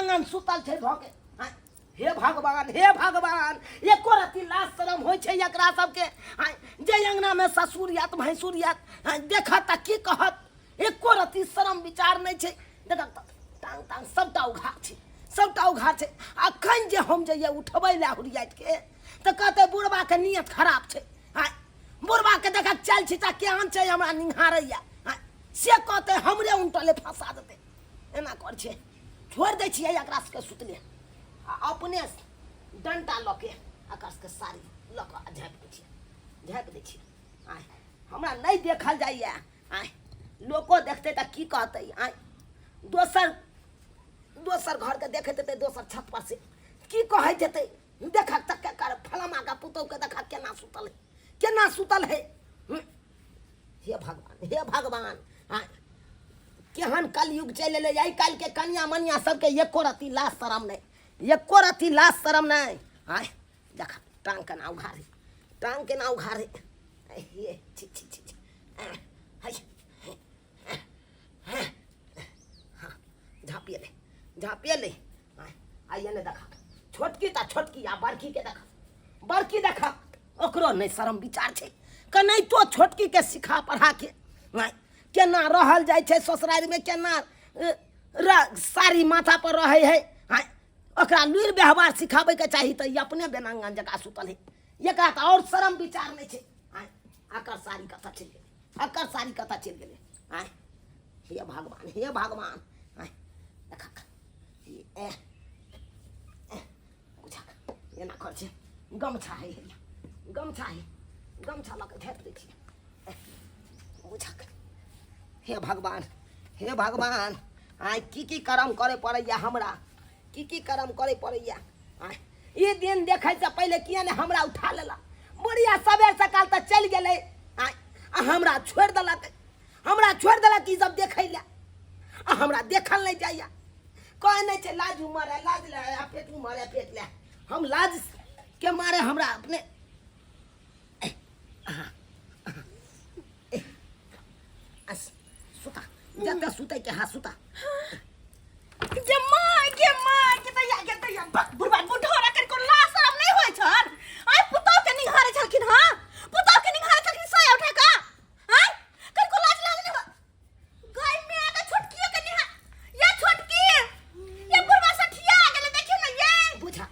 बेनांगन सुतल छै भऽ के। आँय, हे भगवान, हे भगवान, एको रत्ती लाज शरम होइ छै एकरा सबके? आँय, जे अङ्गनामे ससुर आयत, भैंसुर आयत, आँय, देखत तऽ की कहत? एको रत्ती शरम विचार नहि छै। देखत तऽ टांग तांग सबटा उघार छै, सबटा उघार छै। अखन जे हम जइयै उठबै लए हुरियाइत के तऽ कहतै बुढ़बाके नियत खराब छै। आँय, बुढ़बाके देखक चालि छिटा केहन छै, हमरा निहारैया। आँय, से कहतै, हमरे उनटले फंसा देतै। एना कर छै, छोड़ि दै छियै एकरा सबके सुतले आ अपने डंटा लऽ के एकरा सबके साड़ी लऽ कऽ आ झाँपि दै छियै, झाँपि दै छियै। आँय, हमरा नहि देखल जाइए। आँय, लोको देखतै तऽ की कहतै? आँय, दोसर दोसर घरके देखैत हेतै, दोसर छत पर से की कहैत हेतै? देखक तऽ केकर फलामाके पुतहुके देखक केना सुतल है, केना सुतल है। हे भगवान, हे भगवान, आँय, केहन कलयुग चलि एलै! आइ काल्हिके कनिया मनिया सबके एको रत्ती लाज शरम नहि, एको रत्ती लाज शरम नहि। आँय, देख टांग केना उघारे, टांग केना उघारे। हे, छी छी छी छी, है, हाँ, झाँपिए ले, झाँपिए ले। आइए ने देखा छोटकी तऽ छोटकी आ बड़की के देखा, बड़की देखा, ओकरो नहि शरम विचार छै। कनाहितो छोटकी के सिखा पढ़ा के नहि केना रहल जाइ छै ससुरारिमे, केना साड़ी माथा पर रहै है। आँय, ओकरा लुरि व्यवहार सिखाबैके चाही, तऽ ई अपने बेनांगन जकाँ सुतल है। एकरा तऽ आओर शरम विचार नहि छै। आँय, एकर साड़ी कतऽ चलि गेलै? एकर साड़ी कतऽ चलि गेलै? आँय, हे भगवान, हे भगवान। आँय, देखा, ए बुझक एना कर छै। गमछा है, हैया गमछा है, गमछा लऽ कऽ झाँपि दै छियै। बुझक, हे भगवान, हे भगवान। आइ की की कर्म करे पड़ैया हमरा, की की कर्म करे पड़ैया। आइ ई दिन देखैसँ पहिले किया ने हमरा उठा लेलक? बुढ़िया सबेर सकाल तऽ चलि गेलै। आइ आ हमरा छोड़ि देलक, हमरा छोड़ि देलक ई सब देखै लए, आ हमरा देखल नहि जाइए। कहै नहि छै, लाज मरे लाज ले आ पेट मरे पेट ले। हम लाज के मारे हमरा अपने सुता, जतऽ सुतै के। हाँ, सुता। गे माय, गे माय, गे दैया, गे दैया, बक बुढ़बा बुढ़ोरा कर को लाज शरम नहीं होय छन? आय पुतौ के निहारे छलखिन। हां, पुतौ के निहारे छलखिन साया उठा का। आय कर को लाज लाज नहीं? गाय में आके छोटकी के निहा ये छोटकी, ये बुढ़बा सठिया गेले, देखियो ना ये। बुझा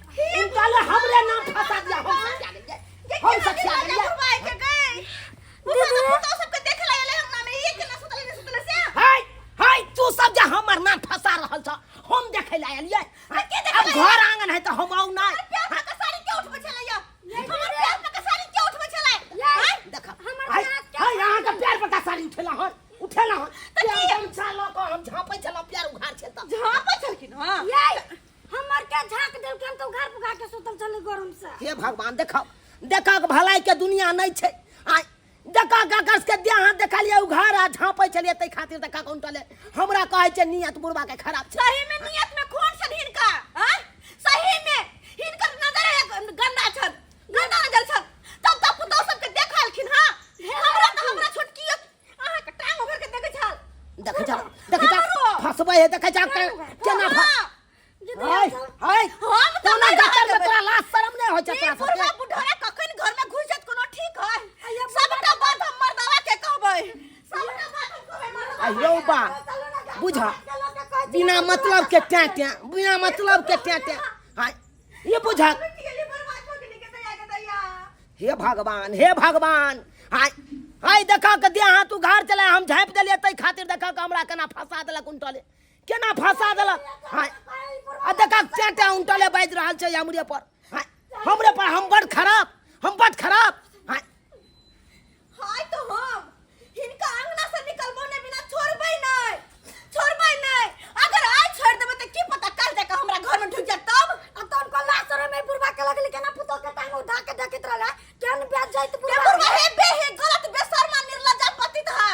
उनका हमरे नाम फंसा दिया। हम सठिया गेलियै, हम सठिया गेलियै। बुढ़बा के गए पुतौ सबके देखे ला एले अंगना में, ये केना सुतले ने सुतले से। हाय हाय, तू सब जे हमर नाम फंसा रहल छ, हम देखै ला एलियै। अब घर आंगन है तऽ हम आउ नहि? प्यार में साड़ी के उठबै छलै या, हमर प्यार में साड़ी के उठबै छलै? देख, हाय हाय, अहाँ के प्यार पर साड़ी उठेला हन, उठेला हन तऽ की? गमछा लऽ कऽ हम झाँपै छलहुँ, प्यार उघार छल तऽ झाँपै छलखिन। हां। ये हमर के झाँक देलखिन तऽ घर पुगा के सुतल छलै गरम से। हे भगवान, देखो देखो, भलाई के दुनिया नहीं छै। आय देखा काकस के देह हाथ देखलियै उघार आ झाँपै छलियै, ताहि खातिर देखा कोन टले हमरा कहै छै नियत बुढ़बा के खराब छै। सही में नियत में खून छन हिनका। आय सही में हिनकर नजर है गंदा छन, गंदा नजर छन, तब तब पुतौ सबके देखलखिन। हां, हमरा तऽ हमरा छोटकी अहाँ के टांग उघर के देखै छल। देखै जा, देखै जा, फसबै है, देखै जा केना फ हाय हाय, हम तऽ कोना नहि गटर में रहबै। तोरा लाज शरम नहि होइ छै ई तोरा बुढ़वा सबके? बुढ़ोरा कखन घर में घुस जात कोनो ठीक है? सबटा बात हम मर्दावा के कहबै, सबटा बात हम कहबै मर्दावा। आ यौ बा, बुझ, बिना मतलब के टैं टैं, बिना मतलब के टैं टैं। हाय, ये बुझ। हे भगवान, हे भगवान। हाय हाय, देखा के देह हाथ उघार चले, हम झाँपि देलियै ताहि खातिर देखा के हमरा केना फंसा देलक उनटले, केना फंसा देलक। हाय, आ देखा टैं टैं उनटले बाजि रहल छै हमरे पर। हाय, हमरे पर, हम बड़ खराब, हम बड़ खराब। हाय। हाय, तो हम हिनका अंगना से निकलबो नहीं, बिना छोड़बै नहीं, छोड़बै नहीं। अगर आज छोड़ देबै त की पता कल जाके हमरा घर में ढुक जात तब। आ तहन को लाज शरम में बुढ़बा के लगली, केना पुतोह के टांग उठा के देखैत रहले, केहन बेच जाइत के बुढ़बा। बुढ़वा हे बे हे गलत बेशर्मा निर्लज्जा पतित हा।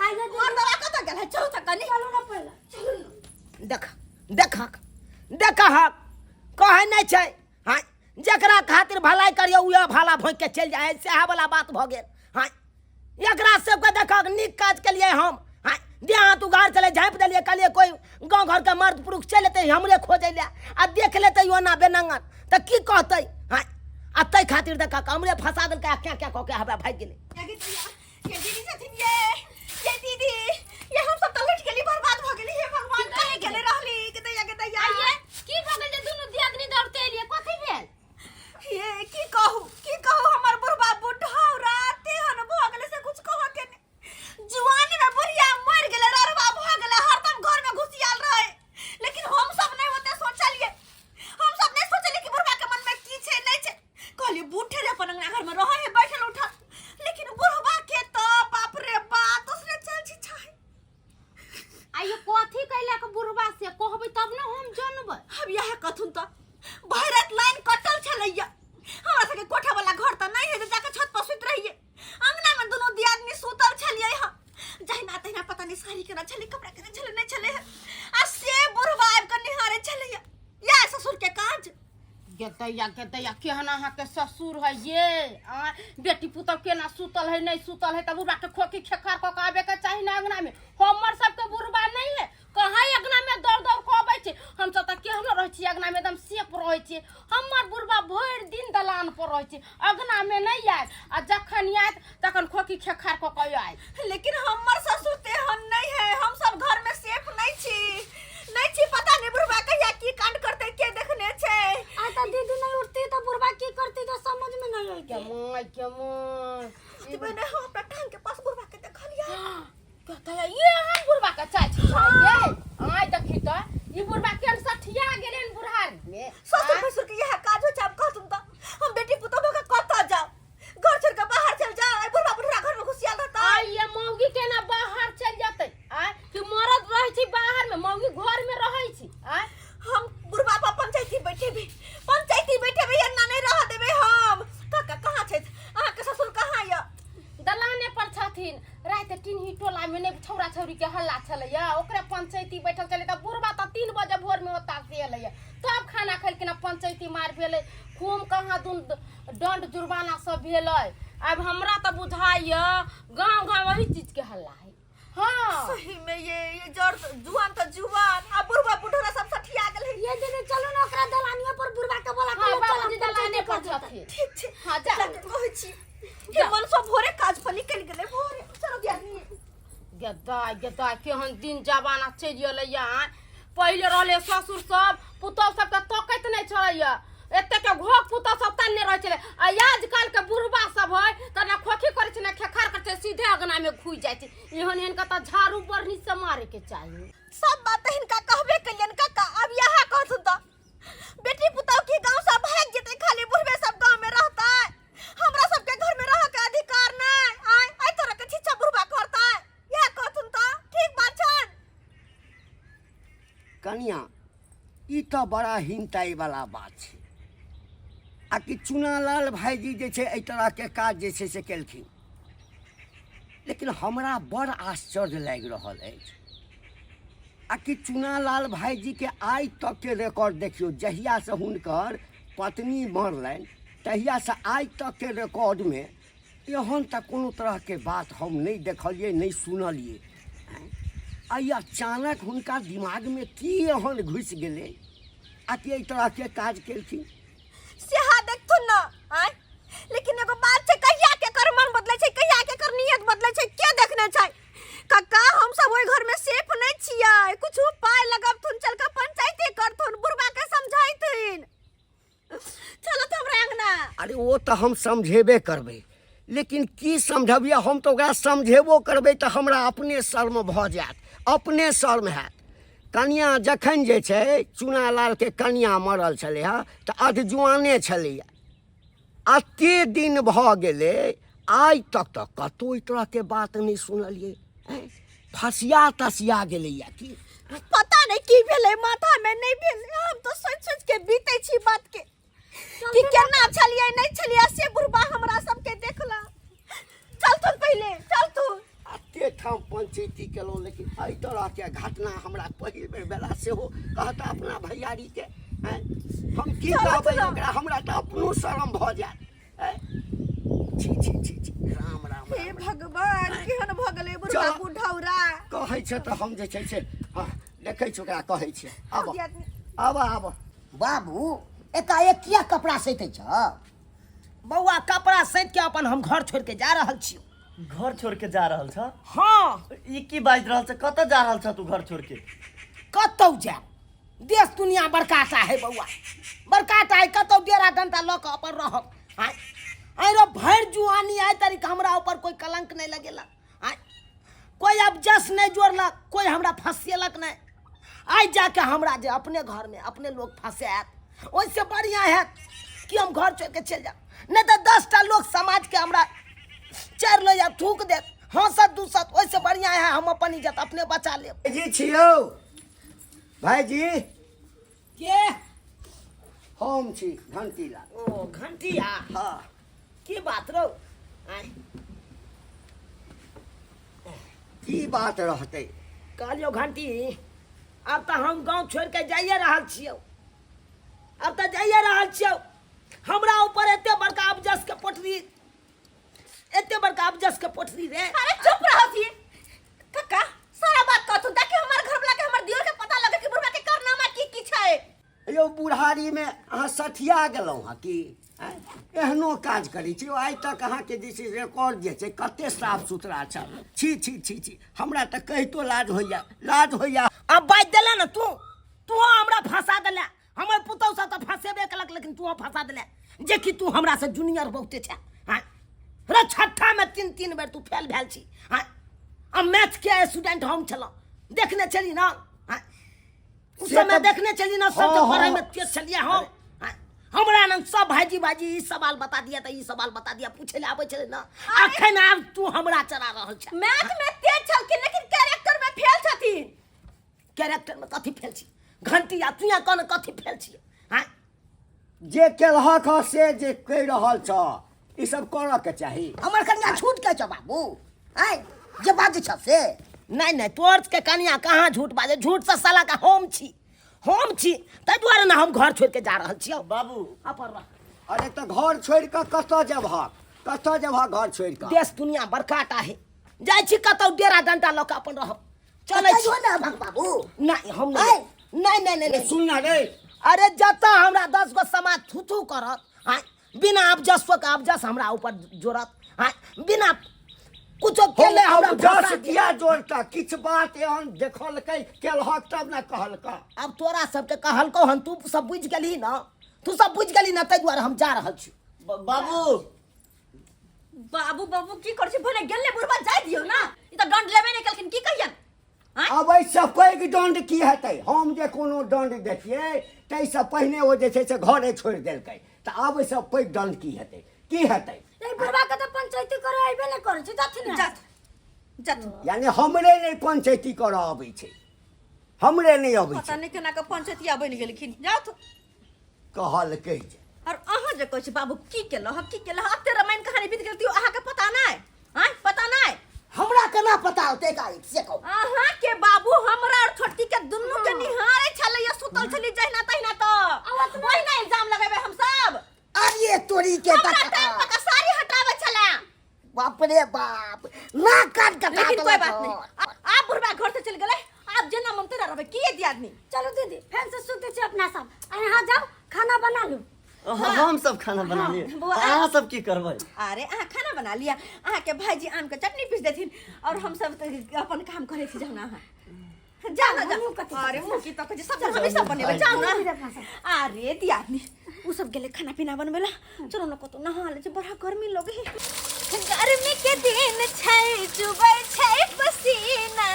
आइए दीदी। मर्दवा कतऽ गेल है? चलू त कनी। चलू ना पहिले, चलू ना। देख देख देख, कहै नहि छै। हाँ, जकरा खातिर भलाई करियौ उएह भाला भोंकि के चलि जाइ है, सएह वाला बात भऽ गेल। हाँ, एकरा सबके देखक नीक काज केलियै हम। हाँ, देह हाथ उघार छलै, झाँपि देलियै। कहलियै कोइ गाँव घरके मर्द पुरुष चलि एतै हमरे खोजै लए आ देख लेतै ओना बेनंगन तऽ की कहतै? हँ, आ ताहि खातिर देख कऽ हमरे फंसा देलकै आ क्या क्या कऽ के हवा भागि गेलै। ये दीदी छथिन, ये ये दीदी, ये हम सब त लुटि गेली, बर्बाद भ गेली। हे भगवान, कहीं गेले रहली के दैया के दैया। आइए की भऽ गेल जे दुनू दियादनी दौड़ते एलियै? कथी भेल? ये की कहू, की कहू, हमर बुढ़बा बुढ़ौरा तेहन भ गेलै से कुछ कहऽ के नहि। जुआनी में बुढ़िया मरि गेलै, ररवा भ गेलै, हरदम घर में घुसियाल रहे। लेकिन हम सब नहि ओते सोचलियै, हम सब नहि सोचलियै कि बुढ़बा के मन में की छै नहि छै। कहलियै बूढ़े रे अपन अंगना घर में रहे है बैठल उठल, लेकिन बुढ़बा के तो बाप रे बाप दूसरे चल छी छै। आइयो कथी कैलक बुढ़बा से कहबै तब ने हम जनबै। अब यह कथुन त भरि राति लाइन कटल छलैया। हमरा सबके कोठा वाला घर त नहीं है जे जाके छत पर सुति रहिए। अंगना में दुनू दियादनी सुतल छलियै हँ, जहिना तहिना पता नहीं साड़ी केना छलै, कपड़ा केना छलै, नहीं छलै हँ, आ से बुढ़बा आबि कऽ निहारे छलैया। इएह ससुर के काज। गेदैया गेदैया, केहन अहाँके ससुर है ये? आ बेटी पुतहु केना सुतल है नहि सुतल है, तऽ बुढ़बा के खोखी खेखार कऽ के आबे के चाही ने अंगना में। हमर सबके बुढ़बा नहि है, कहाँ अंगना में दौड़ दौड़ कऽ अबै छै। हमसब तऽ केहनो रहै छियै अंगना में एकदम सेफ रहै छियै। हमर बुढ़बा भरि दिन दलान पर रहै छै, अंगना में नहि आयत, आ जखन आयत तखन खोखी खेखार कऽ के आयत। लेकिन हमर ससुर तेहन नहीं है, हम सब घर में सेफ नहीं छी, नहीं छी। पता नहीं बुढ़बा कहिया की कांड करते, के देखने छै। आ त दीदी नहीं उठती तो बुढ़बा की करती तो समझ में नहीं आती। के my के my. मैंने हम अपना टांग के पास बुढ़बा के देखलिया। कहता है ये हम बुढ़बा के चाची छै ये। आय देखी त ई बुढ़बा केहन सठिया गेलै हन बुढ़ारी में। ससुर भसुर के यह काज हो छै। आब कहतुन त हम बेटी पुतोह के कतऽ जाउ? घर छोड़ के बाहर चल जाओ, आई बुढ़वा बुढ़वा घर में घुसियाल रहता। आय ये मौगी केना बाहर चल जतै? आय कि मरद रहै छै बाहर में, मौगी घर में रहै छै? आय हम बुढ़वा पर पंचायती बैठेबै, पंचायती बैठेबै, एना नहीं रह देबै हम। काका कहाँ छथि? अहाँके ससुर कहाँ यऽ? दलाने पर छथिन। राति टिनही टोला में नहि छौड़ा छौड़ी के हल्ला छलैया, ओकरे पंचायती बैठल छलै, तऽ बुढ़बा तऽ 3 बजे भोर में ओतऽ से एलैया, तब खाना खेलखिन आ पंचायती मार भेलै, खूब कहाँ दुन दंड जुर्माना सब भेलै। आब हमरा तऽ बुझाइया गाँव गाँव वही चीज के हल्ला है। हाँ सही में ये जड़ जुआन त जुआन आ बुढ़वा बुढ़वा सब सठिया गेल है। ये दीदी चलू ना ओकरा दलानिया पर बुढ़वा के बोला के हाँ ले चलब, बाबूजी दलाने पंचायती पर कर देतै। छथिन। ठीक छै। हाँ जा। जाके कहै छी हे मन सब भोरे काज पर निकलि गेलै भोरे। चलो दियादनी। गदा गदा, केहन दिन जमाना चलि गेलैया। पहिले रहलै ससुर सब पुतहु सबके तकैत नहि छलैया, एतेक घोघ पुतहु सब तन्ने रहै छलै। आ आजकल के बुढ़बा सब है तऽ ने खोखी करै छै ने खेखार करै छै, सीधे अंगना में घुसि जाइ छै। एहन एहन के तऽ झाड़ू बढ़नी से मारे के चाही। सब बात तऽ हिनका कहबे केलियनि काका, आब इएह कहथुन तऽ बेटी पुतहु की गाँव से भागि जेतै, खाली बुढ़बे सब गाँव में रहतै, हमरा सबके घर में रह के अधिकार नहि। आय एहि तरह के छिच्छा बुढ़बा करतै, इएह कहथुन तऽ ठीक बात छनि। कनिया, ई तऽ बड़ा हिनताइ वाला बात छै आ कि चुनालाल भाईजी जे छै एहि तरहके काज जे छै से केलखिन, लेकिन हमरा बड़ आश्चर्य लागि रहल अछि आ कि चुनालाल भाईजीके आइ तकके रिकॉर्ड देखियौ, जहियासँ हुनकर पत्नी मरलनि तहियासँ आइ तकके रिकॉर्डमे एहन तऽ कोनो तरहके बात हम नहि देखलियै, नहि सुनलियै। आइ अचानक हुनका दिमागमे की एहन घुसि गेलै आ कि एहि तरहके काज केलखिन? सेहा देखथुन न। आय लेकिन एगो बात छै, कहिया के कर मन बदलै छै, कहिया के कर नियत बदलै छै, के देखने छै? कक्का हम सब ओहि घर में सेफ नहीं छियै, कुछ उपाय लगबथुन, चल के पंचायती करथुन, बुढ़बा के समझाइथुन। चलो तो हमरा अंगना। अरे ओ तऽ हम समझेबे करबै, लेकिन की समझबियै? हम तऽ ओकरा समझेबो करबै तऽ हमरा अपने शर्म भऽ जायत, अपने शर्म हैत। कनिया जखन जे छै चुनालालके कनिया मरल छलै हँ तऽ अधजुआने छलैए, एते दिन भऽ गेलै आइ तक तऽ कतहु एहि तरहके बात नहि सुनलियै। फसिया तसिया गेलैए की पता नहीं की भेलै माथा में, नहीं भेलै। हम तो सोच सोच के बीते छी बात के कि केना छलियै नहीं छलियै, से बुढ़बा हमरा सबके देखला। चल तू पहिले चल तू। एते ठाम पंचायती केलहुँ, लेकिन एहि तरहके घटना हमरा पहिल बेर भेला। सेहो कहता अपना भैयारीके। आँय, हम की कहबै ओकरा? हमरा तऽ अपनो शरम भऽ जायत। आँय, छी छी छी छी, राम राम हे राम। भगवान, केहन भऽ गेलै बुढ़बा चल। बुढ़ौरा। कह। कहै छै तऽ हम जे छै से हँ देखै छी ओकरा कहै छियै। आबऽ आबऽ आबऽ। बाबू एकाएक किया कपड़ा सैतै छ? बौआ कपड़ा सैत के अपन हम घर छोड़ के जा रहल छी। घर छोड़ के जा रहल छ? हाँ। ई की बाजि रहल छ? कतऽ जा रहल छ तू घर छोड़ के? कतौ जायब, देश दुनिया बड़का टा है बौआ, बड़का टा है, कतौ डेरा डंटा लऽ कऽ अपन रहब। आँय आँय रो भरि जुआनी आइ तरीक हमरा ऊपर कोई कलंक नहीं लगेलक, आँय कोई अबजस नहीं जोड़लक, कोई हमरा फंसेलक नहीं। आइ जाके हमरा जे अपने घर में अपने लोग फंसायत, ओहिसे बढ़िया हैत कि हम घर छोड़ के चलि जायब। नहीं तऽ 10टा लोग समाज के हमरा चारि लो या थूक देत, हंसत दूसत, ओहिसे बढ़िया है हम अपन इज्जत अपने बचा लेब। जी छियौ भाईजी। के? हम छी घंटीलाल। ओ घंटिया? हाँ। की बात रौ? आँय। की बात रहतै? कहलियौ घंटी, आब तऽ हम गाँव छोड़ि के जाइए रहल छियौ, आब तऽ जाइए रहल छियौ। हमरा ऊपर एते बड़का अबजस के पोटरी, एते बड़का अबजस के पोटरी रे। अरे चुप रहो जी काका, सारा बात कहथुन ताकि हमर घर वाला के हमर दियोर के पता लगे कि बुढ़वा के कारनामा की की छै। यौ बुढ़ारी में अहाँ सठिया गेलहुँ हँ की? आँय? एहनो काज करै छी? आइ तक अहाँके जे छै रिकॉर्ड जे छै कते साफ सुथरा छल। छी छी छी छी, हमरा तऽ कहितो लाज होइया, लाज होइया। आब बाजि देले ने तू, तू हमरा फंसा देले। हमर पुतहु सब तऽ फंसेबे केलक, लेकिन तू फंसा देले जे कि तू हमरा से जूनियर बहुते छै। आँय रे छठा में 3-3 बेर तू फेल भेल छी। आँय आ मैथ के स्टूडेंट हम छलहुँ, देखने छली ना? आँय उस से समय तऽ देखने छली ना, सब हाँ, के पढ़ाई हाँ। में तेज छलिए हम। आँय, हमरा नन सब भाईजी भाईजी ई सवाल बता दिया तऽ ई सवाल बता दिया, पूछे ले आबै छलै ना। अखन आब तू हमरा चला रहल छ। मैथ में तेज छलखिन लेकिन कैरेक्टर में फेल छथिन। कैरेक्टर में कथी फेल छी घंटी? आ तू यहाँ कौन कथी फेल छी? आँय जे केलहक हँ से जे कहि रहल छ, ई सब करऽ के चाही। हमर कनिया झूठ कहै छौ बाबू? आँय जे बाजै छ से नहीं नहीं, तोर के कनिया कहाँ झूठ बाजे? झूठ से साला का हम छी, हम छी, ताहि दुआरे ना हम घर छोड़ के जा रहल छियौ। बाबू। अपन रह। अरे तऽ घर छोड़ कऽ कतऽ जेबहक? कतऽ जेबहक घर छोड़ कऽ? देश दुनिया बड़का टा है, जाइ छी कतौ डेरा डंटा लऽ कऽ अपन रहब। चलै छी। कहियो ना भग बाबू। नहीं हम नहीं, नहीं नहीं नहीं, नहीं। सुन ना रे। अरे जतऽ हमरा 10 गो समाज थू थू करत, आँय बिना अबजसो के अबजस हमरा ऊपर जोड़त, आँय बिना कुछो केले हमरा अबजस फंसा दिया। किया जोड़ता? किछु बात एहन देखलकै केलहक तब ना कहलका। अब तोरा सबके कहलकौ हन, तू सब बुझि गेलही ना, तू सब बुझि गेलही ना, ताहि दुआरे हम जा रहल छी। बाबू। बाबू बाबू की करै छी? भने गेलै बुढ़बा, जाय दियौ ना, ई तऽ दंड लेबे नहि केलखिन, की कहियन? आँय? आब एहिसँ पैघ दंड की हेतै? हम जे कोनो दंड देखियै ताहिसँ पहिने ओ जे छै से घरे छोड़ि देलकै, तऽ आब एहिसँ पैघ दंड की हेतै? की हेतै? ए बुढ़बा के तऽ पंचायती करे अइबे नहि करै छै, जाथिन ने। जाथ जाथ। यानी हमरे नहि पंचायती करऽ अबै छै, हमरे नहि अबै पता छै। नहि केना कऽ पंचायतिया बनि गेलखिन, जाथ। कहलकै जे और अहाँ जे कहै छी बाबू की केलह की केलह, एते रामायण कहानी बीत गेल तियो अहाँके पता नहि? आँय पता नहि? हमरा केना पता होतै एकाएक से कहू? अहाँ के बाबू हमरा और छोटकी के दुनू के निहारे छलै या सुतल छलै जहिना तहिना, तऽ ओहिना इल्जाम लगेबै हम सब। अरे तोरी के हमरा तक टाइम पर के साड़ी हटाबै छलै। बाप रे बाप, नाक काट कटा लेकिन कोई देलक बात नहीं, हन। आप बुढ़बा घर से चल गेलै, आप जेना मन तेना रहबै, की यदि आदमी। चलू दीदी फैन से सुते छी अपना सब, आ यहाँ जाओ खाना बना लू। हम सब खाना बना लिए, बौआ, अहाँ सब की करबै? अरे अहाँ खाना बना लिया, अहाँ के भाईजी आम के चटनी पीस देथिन और हम सब तऽ अपन काम करै छी। जाउ ना अहाँ, जाउ ना, जाउ। अरे मुँह की तकै छी, सब हमें सब बनेबै, जाउ ना। अरे दियादनी उ सब गेलै खाना पीना बनबै ला, चलो न कतौ नहा लै छी, बड़ा गर्मी लगै है। गर्मी के दिन छै चुबै छै पसीना,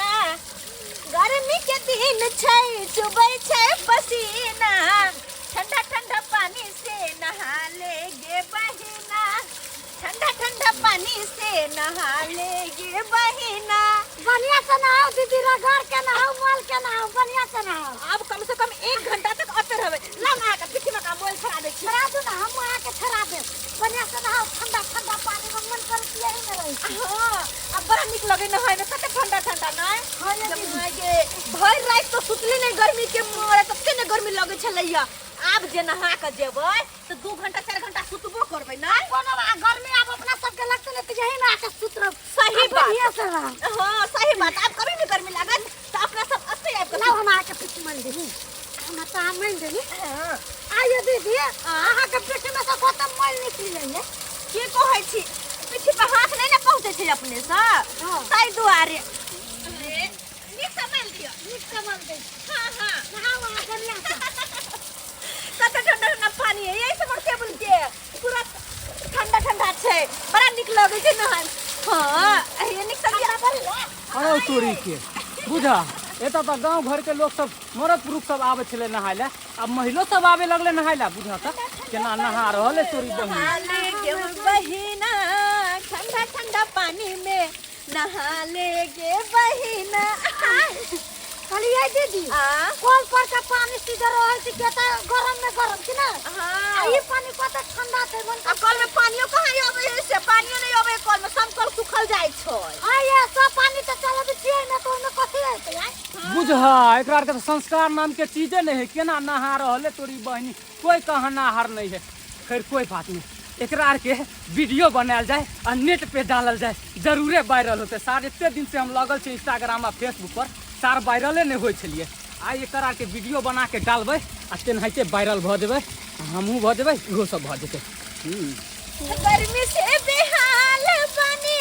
गर्मी के दिन छै चुबै छै पसीना, ठंडा ठंडा पानी से नहा ले गे बहिना, ठंडा ठंडा पानी से नहा ले गे बहिना। बढ़िया से नहाओ दीदी, रगड़ के नहाओ, मल के नहाओ, बढ़िया से नहाओ। आब कम से कम 1 घंटा तक अते रहबै। लाउ ना अहाँके पीठी में का मोल छड़ा दै छी। छड़ा दू ना, हम अहाँके छड़ा देब। बढ़िया से नहाओ, ठंडा ठंडा पानी में मन करे पिए ही न रही। हाँ, अब बड़ा नीक लगे नहाय में, कते ठंडा ठंडा नहाय। हाँ, ये दीदी। जमाय के भरि राति तो सुतली नहीं, गर्मी के मारे तते ने गर्मी लगे छलैया। आब जे नहा के जेबै तऽ 2 घंटा 4 घंटा सुतबो करबै ना। कोनो गर्मी आब अपना सबके लगतै ने तऽ यही में आके सुत रहब। सही आ बात। बढ़िया से रहब। हाँ सही बात, आब कभी भी गर्मी लागत अहाँके पीठ मलि देली हमरा तऽ अहाँ मलि देली। आइयो दीदी, अहाँके पीठमे से कतऽ मलि निकलि जाइए? की कहै छी, पीठी पर हाथ नहि ने पहुँचै छै अपने सँ, ताहि दुआरे नीक से मलि दियौ। नीक से मलि दै छी। हाँ हाँ। नहाउ अहाँ बढ़िआँ से। कते ठंडा ठंडा पानी है यही समरसेबुल के, पूरा ठंडा ठंडा छै, बड़ा नीक लगै छै नहाय। हाँ, ये नीक से अरे तोरी के बुझा, एतऽ तऽ गाँव घर के लोक सब, मरद पुरुष सब आबै छलै नहाय लए, आब महिलो सब आबे लगलै नहाय लए। बुझा तऽ केना नहा रहल है तोरी बहिन। नहा ले गे बहिना, ठंडा ठंडा पानी में नहा ले गे बहिना। कहलियै दीदी, आ कल पर के पानी सीधे रहै छै के तऽ गरम में गरम छै ने? हाँ। आ ई पानी कते ठंडा छै मन। आ कल में पानियो कहाँ आबै है से, पानियो नहीं आबै है कल में, सब कल सुखल जाइ छै। आ ये सब पानी तऽ चलबै छियै ने, तऽ ओहिमे कथी हेतै आइ? बुझा, एकरा आरके तऽ संस्कार नाम के चीजे नहीं है। केना नहा रहल है तोरी बहिनी, कोई कहनाहार नहीं है। खैर कोई बात नहीं, एकरा आरके वीडियो बनायल जाए आ नेट पे डालल जाए, जरूरे वायरल होतै। सार एते दिन से हम लगल छी इंस्टाग्राम आ फेसबुक पर, सार वायरले नहीं होइ छलियै। आइ एकर आरके वीडियो बना के डालबै आ तेनाहिते वायरल भऽ जेबै, हमहूँ भऽ जेबै, इहो सब भऽ जेतै। गर्मी से बेहाल बनी,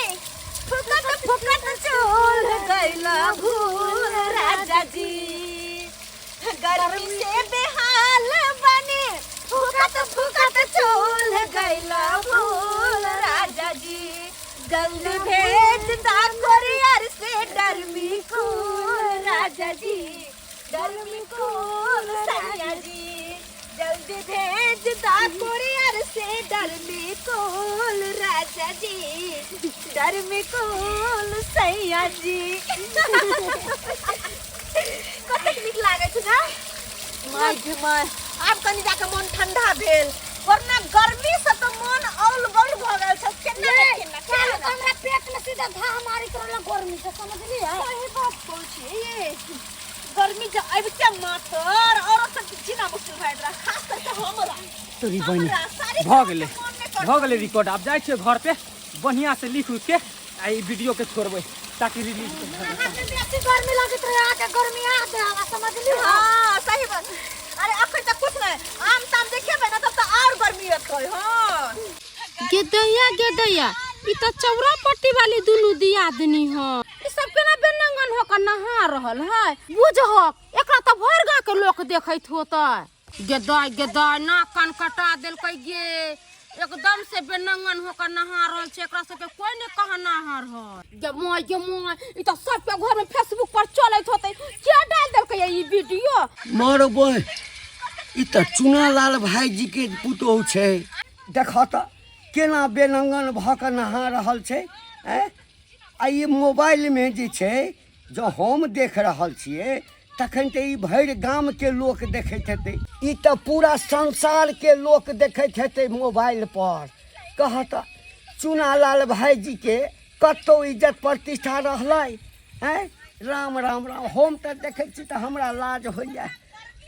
फुकत फुकत चोल गइला भूल राजा जी। गर्मी से बेहाल बनी, फुकत फुकत चोल गइला भूल राजा जी। जल्दी भेज दा कोरियर से डरमी कूल राजा जी, डरमी कूल सैया जी। जल्दी भेज दा कोरियर से डरमी कूल राजा जी, डरमी कूल सैया जी। कतेक नीक लागै छै ने? My गे my, आब कनि जाके मन ठंडा भेल, वरना गर्मी से तऽ मन औल बौल भऽ गेल छै। केना ने केना काल्हि केना तऽ हमरा पेट में सीधा घाह मारैत रहल गर्मी से, समझलियै? सही बात कहै छियै, ये गर्मी के अबिते माथर औरत सबके जीना मुश्किल भए गेल, खास करके हमरा। तोरी बहिनी, हमरा सारी भऽ गेलै, मन नहि करत। भऽ गेलै रिकॉर्ड। आब जाइ छियै घर पे, बढ़िआँ से लिख उख के आ ई वीडियो के छोड़बै ताकि रिलीज। अहाँके बेसी गर्मी लगैत रहै, अहाँके गर्मी आ दे हवा, समझलियै? हाँ सही बात। अरे अखन तक कुछ नहीं, आम ताम देखेबै ने तब तऽ आओर गर्मी एतै। हाँ गेदैया गेदैया, ई तऽ चौरा पट्टी वाली दुनू दियादनी ह, ई सब केना बेनंगन होकर नहा रहल है। बुझहक एकरा तऽ भरि गाँव के लोक देखैत होतै। गेदाय गेदाय, नाक कान कटा देलकै गे, एकदम से बेनंगन होकर नहा रहल छै, एकरा सबके कोई नहि कहनाहर है। गे माय गे माय, ई तऽ सबके घर में फेसबुक पर चलैत होतै। के डाल देलकै ई वीडियो? मर बोय, ई तऽ चुनालाल भाईजी के पुतोहु छै। देख तऽ केना बेनंगन भऽ कऽ नहा रहल छै। आँय, आ ई मोबाइलमे जे छै, जँ हम देख रहल छियै तखन तऽ ई भरि गामके लोक देखैत हेतै, ई तऽ पूरा संसारके लोक देखैत हेतै मोबाइल पर। कह तऽ चुनालाल भाईजीके कतहु इज्जत प्रतिष्ठा रहलै? आँय, राम राम राम, हम तऽ देखै छी तऽ हमरा लाज होइए।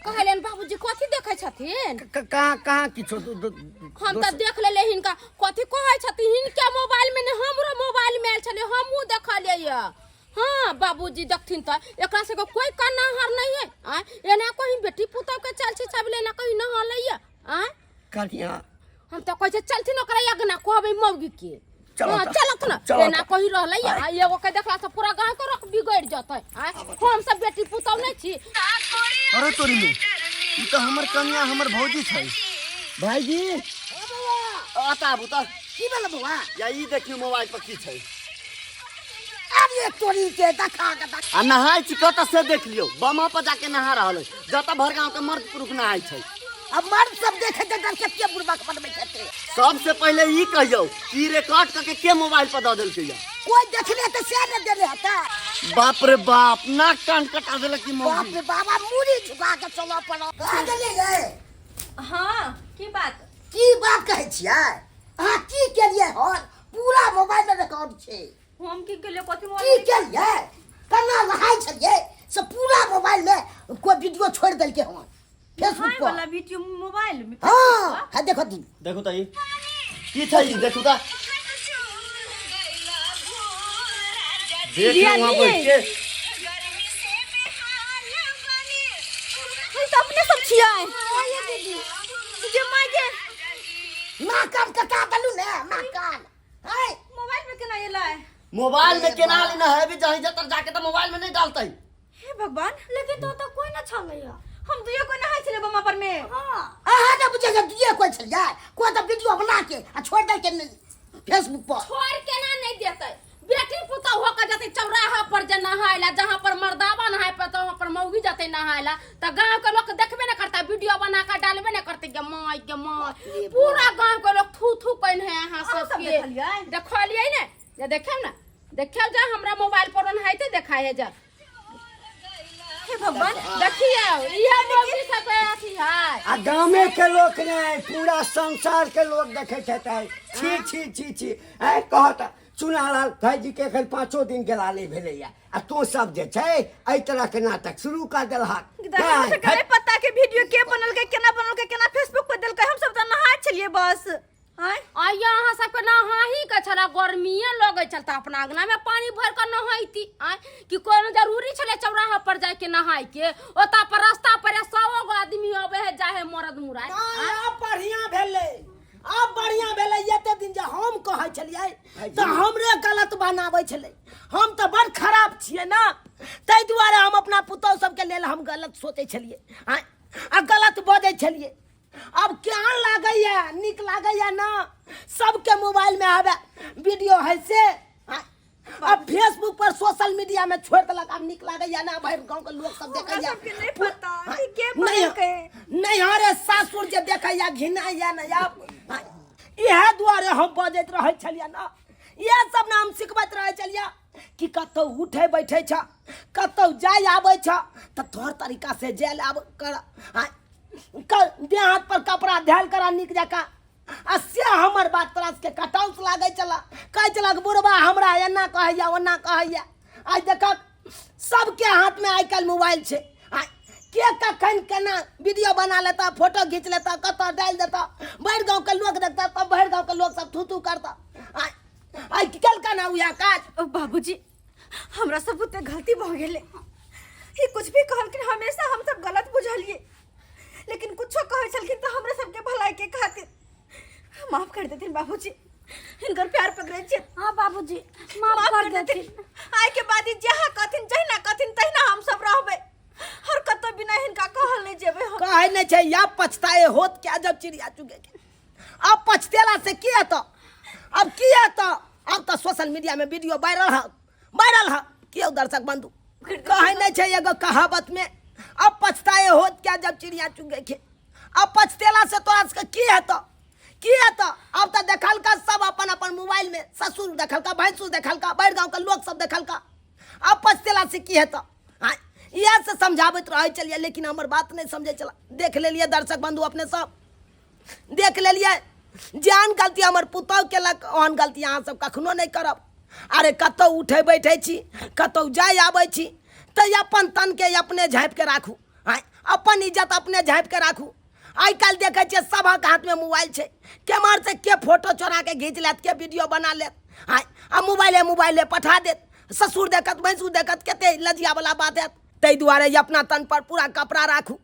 कहलियनि बाबूजी कथी देखै छथिन? कहाँ कहाँ किछो। हम तऽ देख लेलियै हिनका कथी कहै छथिन। हिनके मोबाइल में नहि, हमरो मोबाइल में आयल छलै, हमहूँ देखलियै यऽ। हाँ बाबूजी देखथिन तऽ एकरा सबके कोई कनाहर नहीं है। आँय, एना कहीं बेटी पुतोह के चल छै सब एना कहीं नहा लैया? आँय कनिया, हम तऽ कहै छै चलथिन ओकरा अगना, कहबै मौगी के। चलो हाँ, तऽ, चलत ना। चलो एना तऽ। कहीं रहलै आ एगो के देखला से पूरा गांव के रख बिगड़ जतै। आँय, हम सब बेटी पुतोह नहीं छी। अरे तोरी में, ई तऽ हमर कनिया, हमर भौजी छै। भाईजी आता आबू तऽ। की भेल बौआ? या ई देखियौ मोबाइल पर की छै। अरे तोरी के, देखा के देखा। आ नहाय छी कतऽ से देख लियौ, बमा पर जाके नहा रहल है, जतऽ भर गाँव के मर्द पुरुष नहाय छै। अब मर्द सब देखे के डर के के बुढ़बा के बनबै छथि। सबसे पहिले ई कहियौ कि रिकॉर्ड करके के मोबाइल पर दऽ देलकै या? कोई देखले तऽ से ने देले हेतै। बाप रे बाप, नाक कान कटा देलक की बाप मौगी। रे बाबा, मूड़ी झुका के चलऽ पड़ल। कहाँ गेलियै यै? हाँ की बात? की बात कहै छियै अहाँ? की केलियै हन? पूरा मोबाइल में रिकॉर्ड छै। हम की केलियै? कथी की मोबाइल केलियै? केना नहाय छलियै से पूरा मोबाइल में कोई वीडियो छोड़ि देलकै हन फेसबुक नहाय पर। वाला वीडियो मोबाइल में? हाँ हाँ, देखो दी। देखू तऽ ई की छै? ई देखू तऽ, देख लियौ वहाँ बैठ के। तऽ अपने सब छियै। हाँ ये दीदी। गे माय गे। नाक कान कटा देलू ने, नाक कान। है मोबाइल में केना एलै? मोबाइल में केना लेना है अभी जहीं जतर जाके तो मोबाइल में नहीं डालते। हे भगवान। लेकिन तो तो कोई ना छलैया। हम दुइयो कोई नहाय छलै बमा पर में। हाँ। अहाँ ने बुझे जे दुइये कोई छलियै, कोई तऽ वीडियो बना के आ छोड़ देलकै फेसबुक पर। छोड़ केना नहीं देतै? बेटी पुतोह होके जतै चौराहा पर जे नहाय ला, जहाँ पर मर्दावा नहाय पर तो वहाँ पर मौगी जतै नहाय ला, तऽ गांव के लोग देखबे न करता, वीडियो बना के डालबे न करते। गे माय गे माय, पूरा गांव के लोग थू थू कइन है अहाँ अहाँ सब सबके। देखलियै? देखलियै ने, जे देखेब ने, देखेब जा हमरा मोबाइल पर ओनाहिते देखाय है जा। हे भगवान। देखियौ इहे मौगी सब के अथी है। आ गामे के लोक नहि, पूरा संसार के लोक देखै छथि। छी छी छी छी। आँय कहत चुनालाल भाईजी के एखन 5 दिन गेला नहि भेलैया आ तों सब जे छै एहि तरह के नाटक शुरू कर देलहक। हमरा सबके नहि पता के वीडियो के बनलकै, केना बनलकै, केना फेसबुक पर देलकै। हम सब तऽ नहाय छलियै बस। आँय? आइया अहाँ सबके नहाही के छला, गर्मीए लगै छल तऽ अपना अंगना में पानी भर के नहैती। आँय कि कोनो जरूरी छलै चौराहा पर जाय के नहाय के? ओतऽ पर रास्ता पर 100 गो आदमी अबै है जाय है मरद मुराय। नहि, आब बढ़िया भेलै, आब बढ़िया भेलै। एते दिन जे हम कहै छलियै तऽ हमरे गलत बनाबै छलै। हम तऽ बड़ खराब छियै ने, ताहि दुआरे हम अपना पुतहु सबके लेल हम गलत सोचै छलियै। आँय, आ गलत बजै छलियै। अब केहन लागैया, नीक लागैया ना? सबके मोबाइल में आवे वीडियो है से। आँय, अब फेसबुक पर सोशल मीडिया में छोड़ देलक। आब नीक लागैया ना? भरि गाँव के लोक सब हमरा देखैया। सबके नहि पता कि के नहीं बनेलकै। नहीं, अरे सासुर जे देखैया घिनाइया ना। आब इएह दुआरे हम बजैत रहै छलियै ना, इएह सब ना हम सिखबैत रहै छलियै कि कतौ उठै बैठै छ, कतौ जाय आबै छ तऽ तोहर तरीका से जाय आब कर। आँय, देह हाथ पर कपड़ा धैल करा नीक जकाँ। आ से हमर बात तोरा सबके कटाउस लागै छला, कहै छला कि बुढ़बा हमरा एना कहैया ओना कहैया। आइ देखक सबके हाथमे आइ काल्हि मोबाइल छै। आइ के कखन केना वीडियो बना लेता, फोटो घीच लेता, कतऽ डालि देता, भरि गाँवके लोक देखता, तब भरि गाँवके लोक सब थू थू करता। आइ आइ केलका ना उएह काज? ओ बाबूजी, हमरा सब बुते गलती भऽ गेलै। ई कुछ भी कहलखिन हमेशा हम सब गलत बुझलियै, लेकिन कुछो कहै छलखिन तऽ हमरा सबके भलाई के खातिर। माफ कर देथिन बाबूजी, हिनकर प्यार पकड़ै छियै। हाँ बाबूजी, माफ कर देथिन। आइ के बाद ई जहाँ कहथिन जहिना कहथिन तहिना हम सब रहबै, और कतौ बिना हिनका कहल नहि जेबै हम। कहै नहि छै या पछताए होत क्या जब चिड़िया चुगे के। अब पछतेला से की हेतौ? अब की हेतौ? अब तऽ सोशल मीडिया में वीडियो वायरल है, वायरल है। क्यों दर्शक बंधु कहै नहि छै एगो कहावत में, अब पछताए होत क्या जब चिड़िया चुगे के। अब पछतेला से तोरा सबके की हेतौ, की हेतौ? अब तऽ देखलका सब अपन अपन मोबाइल में, ससुर देखलका, भैंसुर देखलका, भरि गाँव के लोक सब देखलका। अब पछतेला से की हेतौ? हाँ, इएह से समझाबैत रहै छलियै, लेकिन हमर बात नहि समझै छला। देख लेलियै दर्शक बंधु, अपने सब देख लेलियै, जेहन गलती हमर पुतहु केलक ओहन गलती अहाँ सब कखनो नहि करब। अरे कतौ उठै बैठै छी, कतौ जाय आबै छी तऽ अपन तनके अपने झाँपिके राखू। आँय, अपन इज्जत अपने झाँपिके राखू। आइ काल्हि देखै छियै सभक हाथमे मोबाइल छै, केम्हर से के फोटो चोराके घीच लेत, के वीडियो बना लेत। आँय, आ मोबाइले मोबाइले पठा देत, ससुर देखत, भैंसुर देखत, कते लजियावला बात हैत। ताहि दुआरे अपना तन पर पूरा कपड़ा राखू।